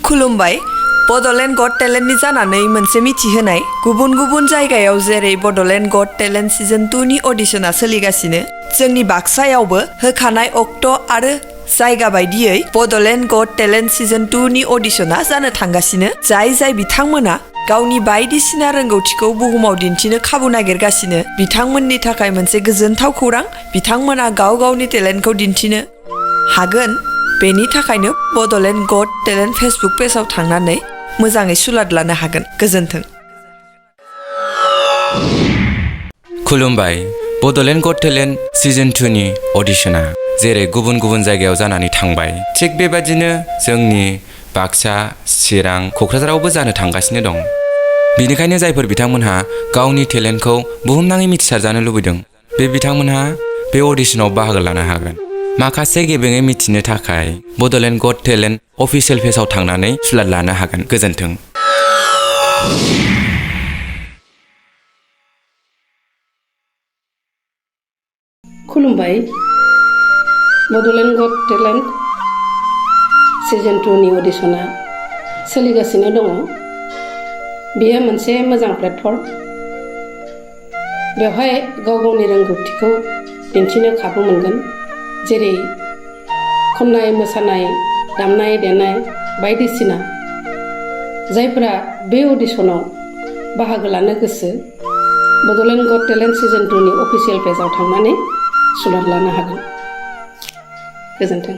खुलुमबाय बडलेण्ड गट टेलेन्टनि जानानै मोनसे मिथिहोनाय गुबुन गुबुन जायगायाव जेरै बडलेण्ड गट टेलेन्ट सिजन 2 नि अडिशना सोलिगासिनो जोंनि बाक्सायावबो होखानाय अक्ट आरो जायगा बायदियै बडलेण्ड गट टेलेन्ट सिजन 2 नि अडिशना जानो थांगासिनो जाय बिथांमोना गावनि बायदिसिना रोंगौथिखौ बुहुमाव दिन्थिनो खाबु नागिरगासिनो बिथांमोननि थाखाय मोनसे गोजोनथाव खौरां बिथांमोना गावनि टेलेन्टखौ दिन्थिनो हागोन बेनि थाखायनो बडलेण्ड गट टेलेन्ट फेसबुक पेजाव थांनानै मोजाङै सुलाद लानो हागोन गोजोन्थों खुलुमबाय बडलेण्ड गट टेलेन्ट सिजन 2 नि अडिशना जेरै गुबुन गुबुन जायगायाव जानानै थांबाय थिग बेबादिनो जोंनि बाक्सा चिरां क'क्राझारावबो जानो थांगासिनो दं बेनिखायनो जायफोर बिथांमोनहा गावनि टेलेन्टखौ बुहुमनाङै मिथिसारजानो लुबैदों बे बिथांमोनहा बे अडिशनाव बाहागो लानो हागोन माखासे गेबेङै मिथिनो थाखाय बडलेण्ड गट टेलेन्ट अफिसियेल पेजाव थांनानै सुलाद लानो हागोन गोजोन्थों खुलुमबाय बडलेण्ड गट टेलेन्ट सिजन 2 नि अडिशना सोलिगासिनो दङ बेयो मोनसे मोजां प्लेटफर्म बेवहाय गावनि रोंगौथिखौ दिन्थिनो खाबु मोनगोन जेरै खन्नाय मोसानाय दामनाय देनाय बायदिसिना जायफोरा बे अडिशनाव बाहागो लानो गोसो बडलेण्ड गट टेलेन्ट सिजन 2 नि अफिसियेल पेजाव थांनानै सुलाद लानो हागोन गोजोन्थों